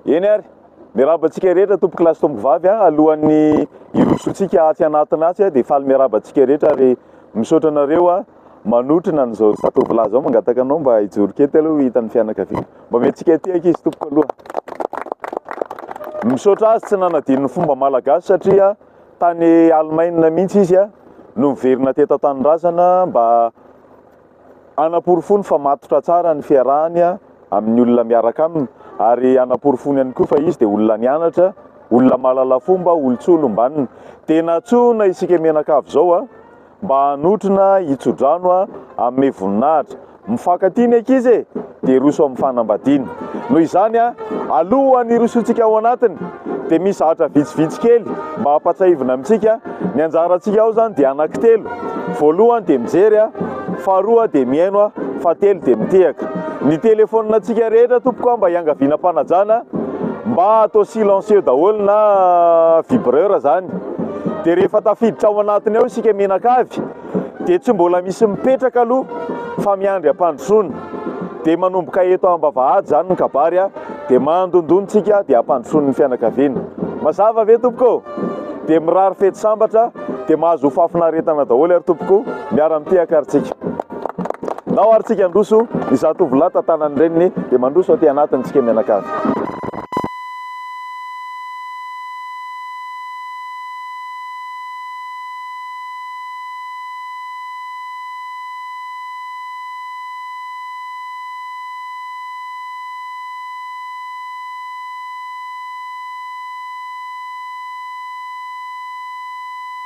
Eny ary, miarahaba antsika rehetra tompokolahy sy tompokovavy a, alohan'ny hirosoantsika atsy anatiny atsy dia faly miarahaba antsika rehetra ary misaotra anareo a manotrona an'izao zatovolahy izao, mangataka anao mba hijoro kety aloha ho hitan'ny fianakaviana. Mba omentsika aty ankizy tompoko aloha. Misaotra azy tsy nanadino ny fomba malagasy satria tany Allemagne mihitsy izy no niverina teto an-tanindrazana mba Hanaporofoany fa matotra tsara ny fiarahany amin'ny olona miaraka aminy ary hanaporofoany ihany koa fa izy dia olona nianatra, olona mahalala fomba, olon-tsoa, olom-banona. Dia nantsoina isika mianakavy izao a, mba hanotrona, hitso-drano, hanome voninahitra. Mifankatia ny ankizy e! Dia roso amin'ny fanambadiana. Noho izany, alohan'ny hirosoantsika ao anatiny dia misy zavatra vitsivitsy kely mba hampatsiahivina amintsika. Ny anjarantsika ao izany dia anankitelo. Voalohany dia mijery, faharoa dia mihaino, fahatelo dia mitehaka. Ny telefaoninantsika rehetra tompoko mba hiangaviana am-panajana mba atao silencieux daholo na vibreur izany. Dia rehefa tafiditra ao anatiny ao isika mianakavy dia tsy mbola misy mipetraka aloha fa miandry ampandrosoana. Dia manomboka eto ambavahady izany ny kabary dia mandondona tsika dia ampandrosoan'ny fianakaviana. Mazava ve tompoko? Dia mirary fety sambatra dia mahazo fahafinaretana daholo ary tompoko, miara mitehaka ary tsika. Ndao ary tsika handroso, ny zatovolahy tantanan'ny reniny dia mandroso aty anatiny tsika mianakavy.